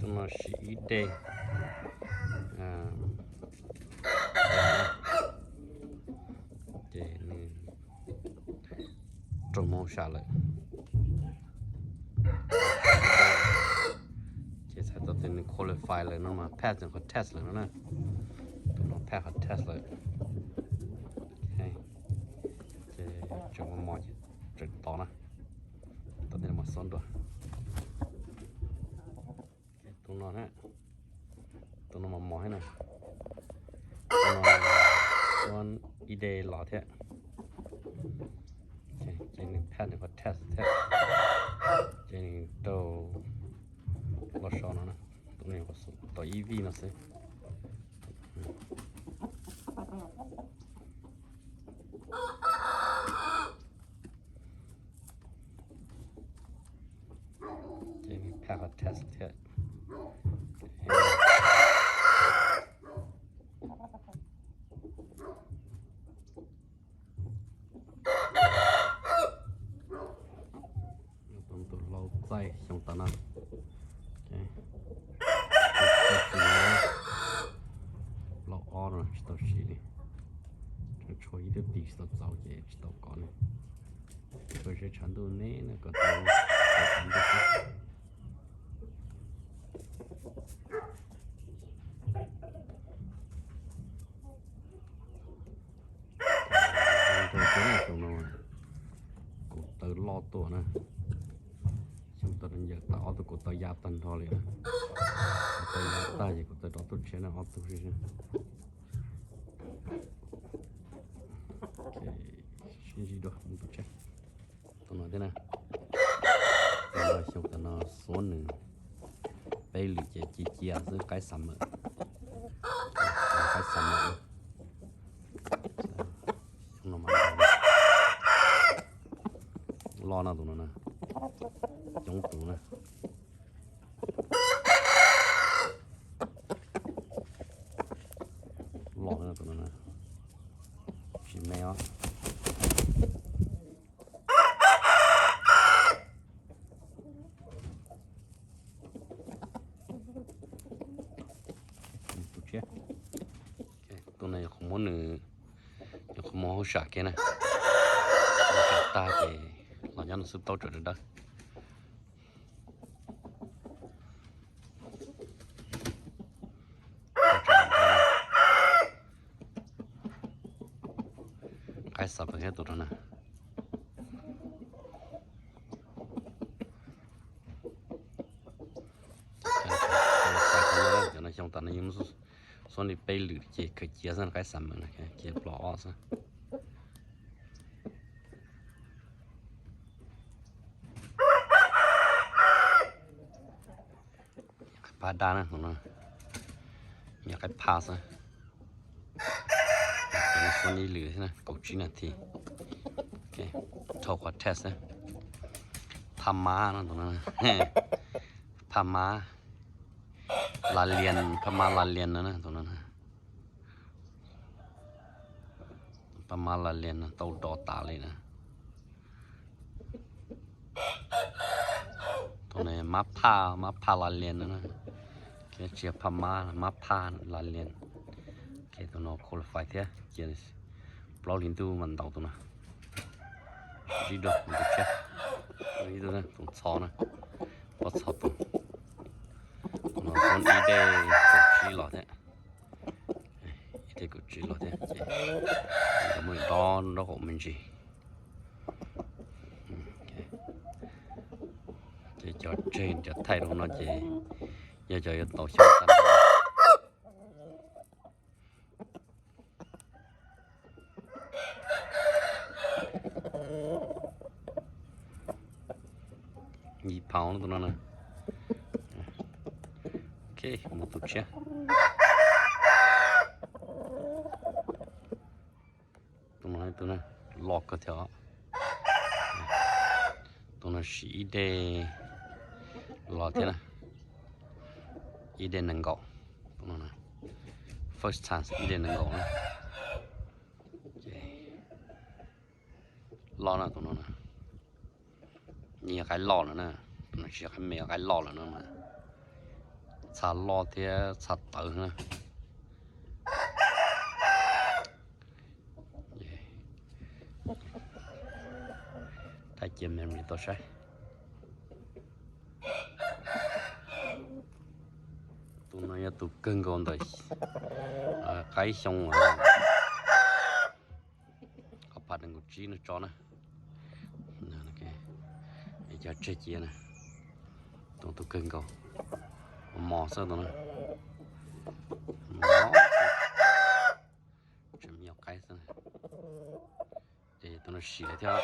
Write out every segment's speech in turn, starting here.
No siv ib dej, ces nws raug mob sam lawm. Ces txhais tau tias nws qualify lawm no mas pass qhov test lawm no na. Tus no pass qhov test lawm. Ces tseem mos mos ces tseem tov na. Tov tej no mas xob dua. Tus no na, tus no mos mos thiab na. Tus no muab ib dej los thiab. Ces nws pass nws qhov test thiab. Ces nws raug loj so no na. Tus no tau ib vij no xwb. Ces nws pass qhov test thiab. Tus hlau txaij xyoo tas no. Plaub ob no tsis tau siv li. Tshuav ib tug tis tsis tau txaus ces tsis tau kov li. Koj seb tshav ntuj neb no koj tau tshav ntuj xwb. Tus no kaum taw loj tuaj na. Xyoo tas no yawm tag ob tug kaum taw ya tag nrho li na. Kaum taw ya tag ces kaum taw rov tuaj tshiab na ob tug xwb. Sib ntsib dua mus tus tshiab. Tus no thiab na. Tus no xyoo tas no xuab nws peb lwm ces ci cia xwb qaib xav mawm. Qaib xav mawm. Xyoo no mas loj no tus no na. Coob tus na. Loj na tus no na. Tsis me os. Tus tshiab. Tus no yog qhov muab nws, yog qhov muab hauj sam kiag na. Hauj sam tag ces los nyob no xwb taub tsam dawb dawb. Qaib xav pem thiab tus no na. Cov no xyoo tas no yeej xuab li peb lwm ces khaws cia xwb, qaib xav mawm na, cia plos ob xwb. Qaib phaj dab na, tus no yog qaib phaj xwb. Tus no xuab ib lwm thiab na, kaum tsib nas this. Thauj qhov test xwb. Phaj mab no, tus no phaj mab la lias, phaj mab la lias no na, tus no na. Phaj mab la lias no tau dov tas li na. Tus no mab phaj, mab phaj la lias no na. Tsis yog phaj mab, mab phaj la lias. Tus no qualify thiab, cia plaub hlis ntuj mas ntaus tus no. Sib dua tus tshiab, ib tug tus txho na, pob txho tus. Tus no xuab ib dej kaum tsib los thiab. Ib dej kaum tsib los thiab ces muaj dob nraub qaum me ntsis. Ces cov tseg cov thaij rau no ces yog cov yuav tau xyoo tag. Yim phaus tus no na. Ok, mus tus tshiab. Tus no tus na, loj kawg thiab os. Tus no siv ib dej los thiab na. Ib dej nees nkaum. Tus no na, first time ib dej nees nkaum na. Loj na tus no na. Nws yog qaib loj lawm na. Tus no tsis yog qaib me, qaib loj lawm no mas. Txha loj thiab txha tawv na. Thaij cia me me tau saib. Tus no yog tus kawg nkaus ntawm qaib xyoo ob phav nees nkaum tsib no tso na. Cov tseg cia na. Tus tus kawg nkaus, mos mos xwb tus no. Mos, tseem me nyuam qaib xwb. Ces tus no siav thiab.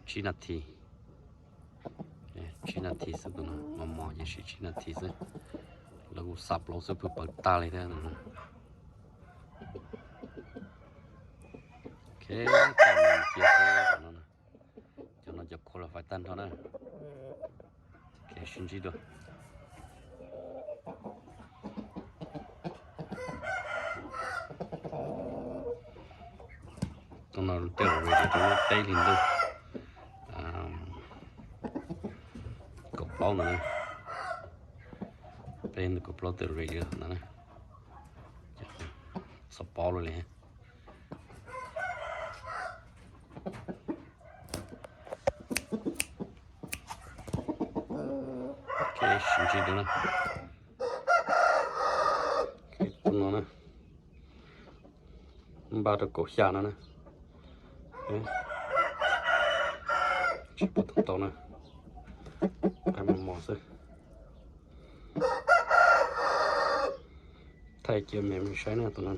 Tsib nas this, tsib nas this xwb tus no, mos mos ces siav tsib nas this xwb. Lawv kuj xa plaub xwb pw pawv tag li thiab tus no. Ok, tag mus cia xwb no. Cov no cov qualify tag nrho na. Ok, sib ntsib dua. Tus no coj ready rau lub teb hli ntuj kaum plaub ntawd na. Peb ntawm kaum plaub tawm ready ntawd na. Xov pob lawm li. Ok, sib ntsib dua na. Tus no na, npaj rau kaum xya no na. Tsis pom tau tau na, qaib mos mos xwb. Thaij cia me me saib na tus no.